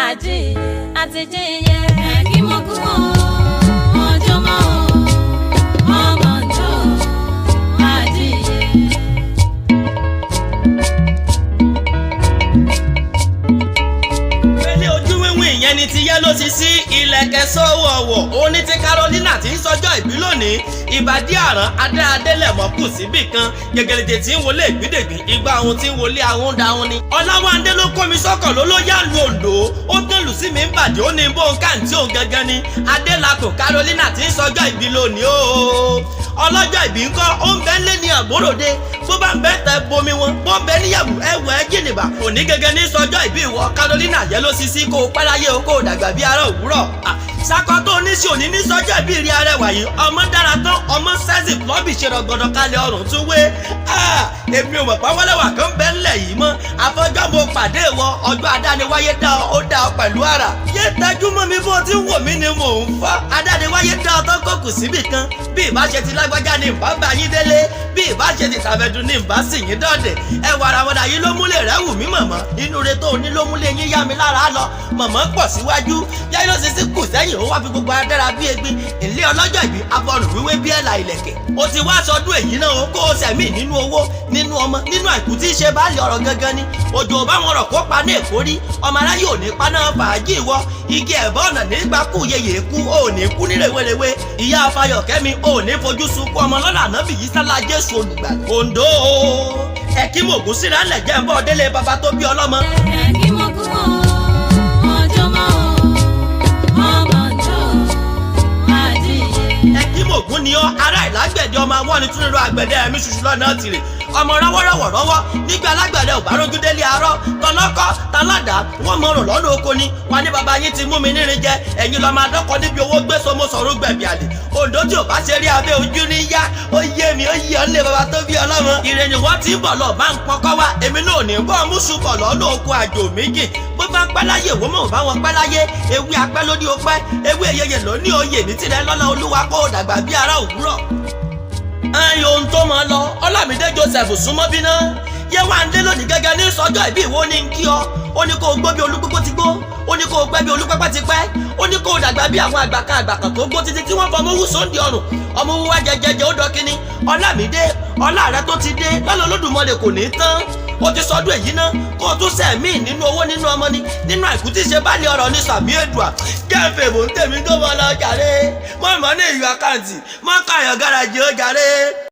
Àjíyè àti jíyẹ. Ẹ̀kí mo kú o, ọjọ́ mọ́ o, ọmọ njó, àjíyè. Pẹ̀lẹ́ ojú wíwìn ìyẹn ni ti yẹ́ ló ti sí ilẹ̀kẹ̀ sọ́wọ́ ọ̀wọ̀. Òun ní ti Carolina tí ń sọjọ́ ìbí lónìí. Ìbàdí àrán adé adélẹ̀mọ́ kù síbì kan. Gẹ̀gẹ̀lẹ̀dẹ̀ tí ń wọlé ìgbídègbín, igba ohun tí ń wọlé ahun dáhun ni. Ọláwándé ló kó mi sọ́kọ̀ ló ló yá lu Oǹdó. Ó tún lù sí mi ń bàjẹ́, ó ní bó ń káǹtí òun gangan ni. Adélakùn Carolina tí ń sọjọ́ ìbí lónìí o. Ọlọ́jọ́ ìbí ńkọ́, ó ń bẹ́ lé ní àbúròde. Bó bá ń bẹ́ tẹ bomi wọn, bó ń bẹ níyàwó ẹwọ̀ ẹ jìnnìbà. Òní gẹ́gẹ́ ní sọjọ́ ìbí ìwọ Carolina yẹ ló sisi kó o pẹ́ láyé o, kó o dàgbà bí ará òwúrọ̀. Sakọ tó oníṣẹ́ òní ní sọjọ́ ìbí rí arẹwà yìí, ọmọ dára tán, ọmọ sẹ́sì plọ́bì ṣe rọgbọdọ kalẹ̀ ọrùn tún wé. Èmi ò mọ̀ pé wọ́lẹ́wà kan bẹ́ ńlẹ̀ yìí mọ́. Àfọjọ́ mo pàdé ìwọ, ọjọ́ adániwáyé dá ọ, ó dá ọ pẹ̀lú àrà. Yé tẹjú mọ́ mi bó ti ń wò mí ni mò ń fọ́. Adániwáyé dá ọ tán kó kù síbì kan. Bí ìbá ṣe ti lágbájá ni ìbá bá yín délé, bí ìbá ṣe ti tàbẹ̀dùn ni ìbá sì yín dọ̀dẹ̀. Ẹwà àràmọ̀dà yìí ló múlẹ̀ rẹ̀ wù mí mọ̀mọ́. Inú re tó ní ló múlẹ̀ yín yá mi lára lọ. Mọ̀mọ́ pọ̀ síwájú. Yáyí ló ṣe sí kù sẹ́yìn, ó wá fi gbogbo adára bí egbin. Ilé ọlọ́jọ́ ìbí afọrùn wíwé bí ẹ̀là ìlẹ̀kẹ̀. O ti wá sọdún èyí náà o, kó o sẹ̀mí nínú owó, nínú ọmọ, nínú àìkú tí í ṣe báàlì ọ̀rọ̀ gangan ni. Òjò bá wọn rọ̀ kó pa ní èkó rí. Ọmọ aráyé ò ní paná fàájì wọ. Igi ẹ̀bọ́ ọ̀nà nígbà kú yeye kú, ò ní kú ní rèwerèwe. Ìyá Afayọ̀kẹ́mi ò ní fojú sunkún ọmọ lọ́nà ànábì yìí sálá Jésù olùgbàlà. Oǹdó ẹ̀kí mògùn síra ńlẹ̀ jẹ́ ń bọ́ délé bàbá tó bí ọlọ́mọ. Ẹ̀kí mo kú o, ọjọ́ mọ́ o, ọmọ njó, àjíyè. Ẹ̀kí mògùn ni ọ́, ará ìlágbẹ̀dẹ ọmọ àwọn ni túnirọ àgbẹ̀dẹ ẹ̀mí ṣuṣu lọ́nà tìrè. Ọmọ rọwọ́rọwọ́ rọwọ́ nígbà alágbẹ̀dẹ ò bá rójú délé arọ́ tọlọ́kọ́ taládàá wọ́n mọ ọ̀rọ̀ lọ́nà oko ni wọn ní baba yín ti mú mi nírin jẹ ẹ̀yin lọ́ọ́ máa dọ́kọ níbi owó gbé somo sọ̀rọ̀ gbẹ̀bí àlè. Oǹdó tí ò bá ṣe rí abẹ́ ojú ní yá, ó yé mi, ó yé ọ lé baba tó bí ọlọ́mọ. Ìrìn wọ́n ti ń bọ̀ lọ bá ń pọkọ́ wá, èmi náà ní bọ́ mùsùn bọ̀ lọ́nà oko àjò méjì. Bó bá ń pẹ́ láyé ìwọ mọ̀ bá wọn pẹ́ láyé, ewé apẹ́ ló ní o pẹ́, ewé eyeye ló ní oyè ní tirẹ̀ lọ́lá Olúwa kó o dàgbà bí ará òwúrọ̀. Ẹyin ohun tó máa lọ, Ọlámídé Joseph súnmọ́ bíná. Yéwándé lónìí gẹ́gẹ́ ní sọjọ́ ìbí ìwọ ní kí ọ. Ó ní kó o gbó bí olúgbógbó ti gbó, ó ní kó o pẹ́ bí olúpẹ́pẹ́ ti pẹ́, ó ní kó o dàgbà bí àwọn àgbàkan àgbàkan tó gbó títí tí wọ́n fọmọ owó sóńdì ọrùn. Ọmọ owó wá jẹjẹjẹ ó dọkíní. Ọlámídé, ọlá rẹ tó ti dé lọ́lọ́ Olódùmarè kò ní tán. Ó ti sọdún èyí ná, kó o tún sẹ̀mí nínú owó, nínú ọmọ ni, nínú àìkú tí ṣe bá lè ọ̀rọ̀ ní sàmí èdùà. Jẹ́ǹfẹ̀ mò ń tèmi tó mọ́ lọ jàre. Mọ́ mọ́ ní ìlú àkáǹtì, mọ́ káyọ̀ gáràjì ó jàre.